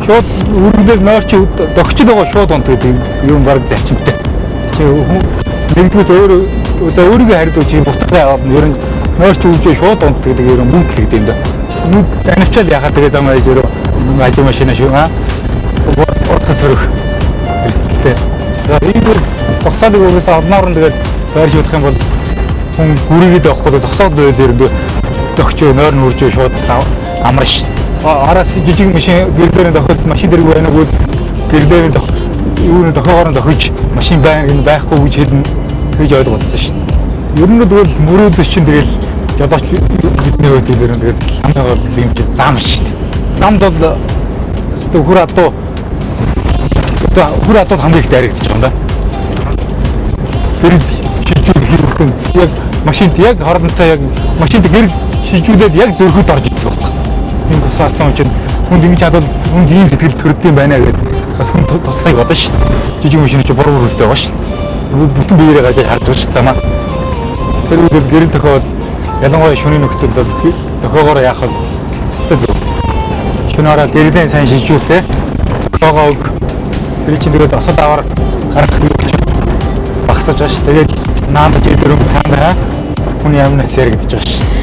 Шууд үргэлжлэл нойр чи догчд байгаа шууд унт гэдэг юм баг зарчимтай. Чи нэгдүгээр өөр за өөрийгөө харьдаг чи бусдаа аваад нь ер нь нойр чи үжээ шууд унт гэдэг ер нь бүгд л гэдэг юм да. Нүд анивчаал яхаа тэгээ зам аяж өрөө ажил машина шүү аа. Утас сөрөх эрсдэлтэй. За ийм бүр зогсоолыг угаасаа олноор нь тэгээд байршуулах юм бол хүн гүрийгээд явахгүй зогсоод байвал ер нь догчөө нойр нь үржээ шууд амар ш. Араас жижиг машин гэрлээр дохиод машин дэрэг байна уу гэрлээр дох юуны дохиогоор нь дохиж машин байна гэн байхгүй гэж хэлнэ гэж ойлголцсон шин. Ер нь тэгвэл мөрөөдөж чинь тэгэл жолооч бидний хувьд ер нь тэгэл хамгийн гол юм чи зам шин. Замд бол өстө хөр адуу одоо хөр адуу хамгийн их дайрагдаж байгаа юм да. Гэрэл шилжүүлэх хэрэгтэй. Яг машинд яг хорлонтой яг машинд гэрэл шилжүүлээд яг зөрөхөд орж ирдэг байхгүй. Тийм тусаацсан чинь хүнд ингэж чадвал хүнд ийм сэтгэл төрдөм байна гэдэг бас хүн туслахыг бодно шин. Жижиг машин чи бор бор хөлтэй байгаа шин. Бүтэн биеэрээ гажиж харж байгаа шин замаа. Тэр үед бол гэрэл тохиол ялангуяа шөнийн нөхцөл бол тохиогоор яах вэ? Өстой зөв. Шөнө ороо гэрлийн сайн шилжүүлээ. Тохиогоо өг. Тэр чинь тэгээд осол аваар гарах юу гэж багасаж байгаа ш. Тэгээд наанд жирдэрм цаана хүний амнаас яригдж байгаа ш.